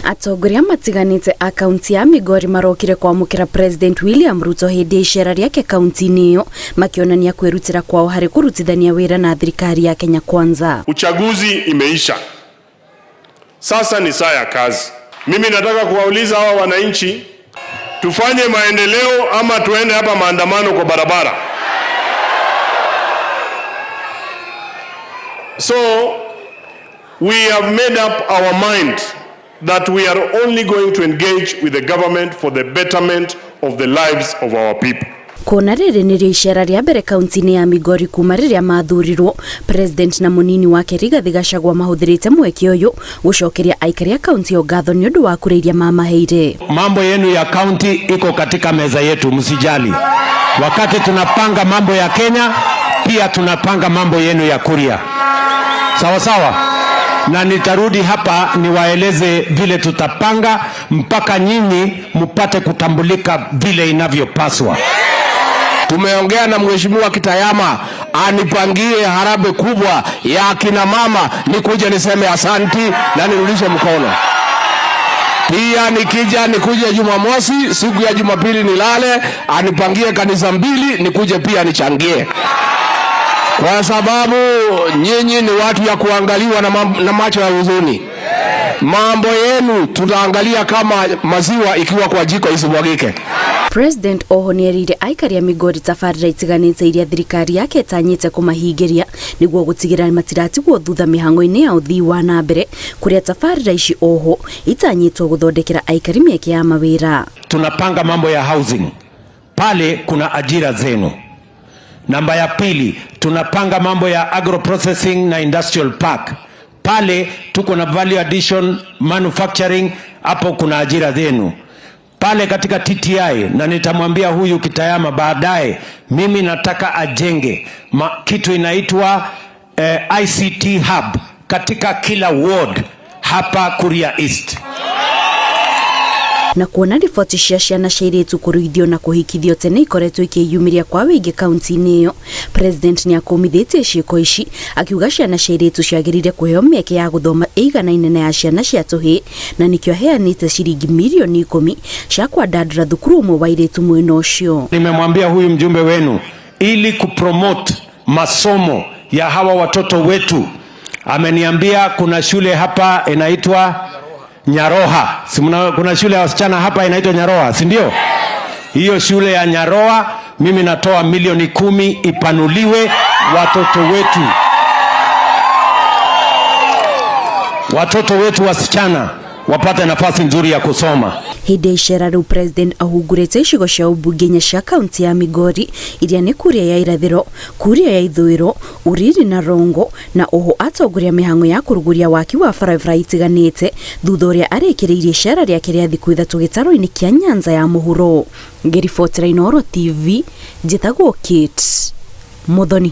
Atongoria matiganĩte a kaunti ya Migori marokire kwamũkĩra President William Ruto hĩndĩ ya icera rĩake kaunti-inĩ ĩyo, makĩonania kwĩrutĩra kwao harĩ kũrutithania wĩra na thirikari ya Kenya Kwanza. Uchaguzi imeisha, sasa ni saa ya kazi. Mimi nataka kuwauliza hawa wananchi, tufanye maendeleo ama tuende hapa maandamano kwa barabara? So we have made up our mind that we are only going to engage with the government for the betterment of the lives of our people. Kuona rĩrĩ nĩrĩo icera rĩa mbere kaunti-inĩ ya Migori kuma rĩrĩa mathurirwo, President na mũnini wake Rigathi Gachagua mahũthĩrĩte mweke ũyũ gũcokeria aikari a kaunti ĩyo ngatho nĩ ũndũ wa kura iria mamaheire. Mambo yenu ya kaunti iko katika meza yetu, msijali. Wakati tunapanga mambo ya Kenya, pia tunapanga mambo yenu ya Kuria, sawa sawa. Na nitarudi hapa niwaeleze vile tutapanga mpaka nyinyi mpate kutambulika vile inavyopaswa. Tumeongea na Mheshimiwa Kitayama anipangie harambee kubwa ya akina mama, nikuje niseme asanti na nirudishe mkono. Pia nikija nikuje Jumamosi, siku ya Jumapili nilale, anipangie kanisa mbili, nikuje pia nichangie, kwa sababu nyinyi ni watu ya kuangaliwa na macho ya huzuni. Mambo yenu tutaangalia kama maziwa ikiwa kwa jiko isimwagike. President oho nĩerĩire aikari a Migori tabarĩra itiganĩte iria thirikari yake ĩtanyĩte kũmahingĩria nĩguo gũtigĩrĩra matiratigwo thutha mĩhang'o-inĩ ya ũthii wa na mbere, kũrĩa tabarĩra ici oho itanyĩtwo gũthondekera aikari mĩeke ya mawĩra. Tunapanga mambo ya housing pale, kuna ajira zenu. Namba ya pili, tunapanga mambo ya agro processing na industrial park pale, tuko na value addition manufacturing, hapo kuna ajira zenu pale katika TTI, na nitamwambia huyu Kitayama baadaye, mimi nataka ajenge kitu inaitwa ICT hub katika kila ward hapa Kuria East. Na kuona riboti cia ciana cia airĩtu kũruithio na kũhikithio tene ikoretwo ikĩyumĩria kwa wĩingĩ kaunti-inĩ ĩyo, President nĩ akũmithĩtie ciĩko ici akiuga ciana cia airĩtu ciagĩrĩire kũheo mĩeke ya gũthoma ĩiganaine na ya ciana cia tũhĩĩ, na nĩkĩo aheanĩte ciringi mirioni 10 cia kwandandũra thukuru ũmwe wa airĩtu mwena ũcio. Nimemwambia huyu mjumbe wenu ili kupromote masomo ya hawa watoto wetu, ameniambia kuna shule hapa inaitwa Nyaroha. Si kuna shule ya wasichana hapa inaitwa Nyaroha, si ndio? Hiyo shule ya Nyaroha mimi natoa milioni 10 ipanuliwe, watoto wetu wasichana wapate nafasi nzuri ya kusoma. Hĩndĩ ya icera rĩu President ahungurĩte icigo cia ũmbunge inya cia kaunti ya Migori iria nĩ Kuria ya Irathĩro, Kuria ya Ithũĩro, Uriri na Rongo, na oho atongoria mĩhang'o ya kũrugũria waki wa barabara itiganĩte thutha ũrĩa arĩkĩrĩirie icera rĩake rĩa thikũ 3 gĩtarũ-inĩ kĩa Nyanza ya mũhuro. Ngĩribotera Inooro TV, njĩtagwo Kate Muthoni.